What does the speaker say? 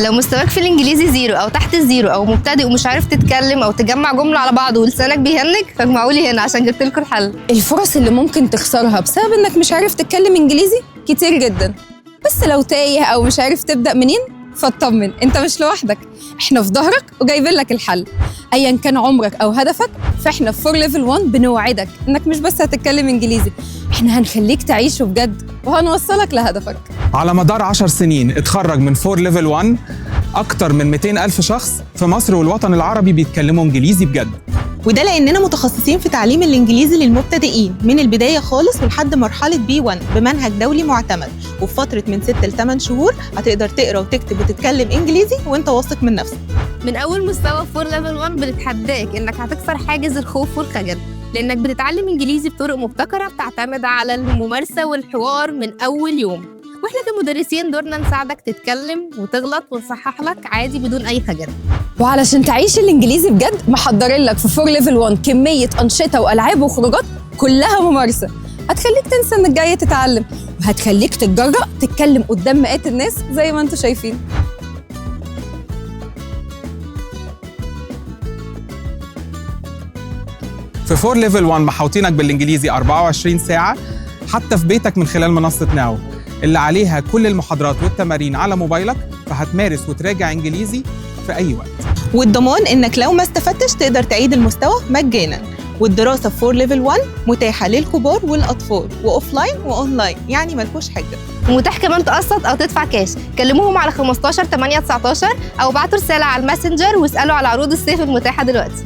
لو مستواك في الانجليزي zero او تحت ال zero او مبتدئ ومش عارف تتكلم او تجمع جملة على بعض ولسانك بيهنج، فاجمعولي هنا عشان جبت لكم الحل. الفرص اللي ممكن تخسرها بسبب انك مش عارف تتكلم انجليزي كتير جدا، بس لو تايه او مش عارف تبدا منين فاطمن، انت مش لوحدك، احنا في ظهرك وجايبين لك الحل. ايا كان عمرك او هدفك، فاحنا في 4 Level 1 بنوعدك انك مش بس هتتكلم انجليزي، احنا هنخليك تعيشه بجد وهنوصلك لهدفك. على مدار 10 سنين اتخرج من 4 Level 1 أكتر من 200 ألف شخص في مصر والوطن العربي بيتكلموا إنجليزي بجد. وده لأننا متخصصين في تعليم الإنجليزي للمبتدئين من البداية خالص ولحد مرحلة B1 بمنهج دولي معتمد، وفي فترة من 6 ل 8 شهور هتقدر تقرأ وتكتب وتتكلم إنجليزي وأنت واثق من نفسك. من اول مستوى 4 Level 1 بنتحداك انك هتكسر حاجز الخوف والخجل، لانك بتتعلم انجليزي بطرق مبتكره بتعتمد على الممارسة والحوار من اول يوم، واحنا كمدرسين دورنا نساعدك تتكلم وتغلط ونصحح لك عادي بدون اي خجل. وعلشان تعيش الانجليزي بجد محضرين لك في 4 Level 1 كمية انشطة والعاب وخروجات كلها ممارسة هتخليك تنسى انك جاي تتعلم، وهتخليك تتجرأ تتكلم قدام مئات الناس زي ما انتم شايفين. في 4 Level 1 محاوطينك بالإنجليزي 24 ساعة حتى في بيتك من خلال منصة Now اللي عليها كل المحاضرات والتمارين على موبايلك، فهتمارس وتراجع إنجليزي في أي وقت. والضمان إنك لو ما استفدتش تقدر تعيد المستوى مجانا. والدراسة في 4 Level 1 متاحة للكبار والأطفال و offline و online، يعني ملكوش حجة. ومتاح كمان تقسط او تدفع كاش. كلموهم على 15 8 19 او ابعتوا رسالة على ال Messenger واسالوا على عروض الصيف المتاحة دلوقتي.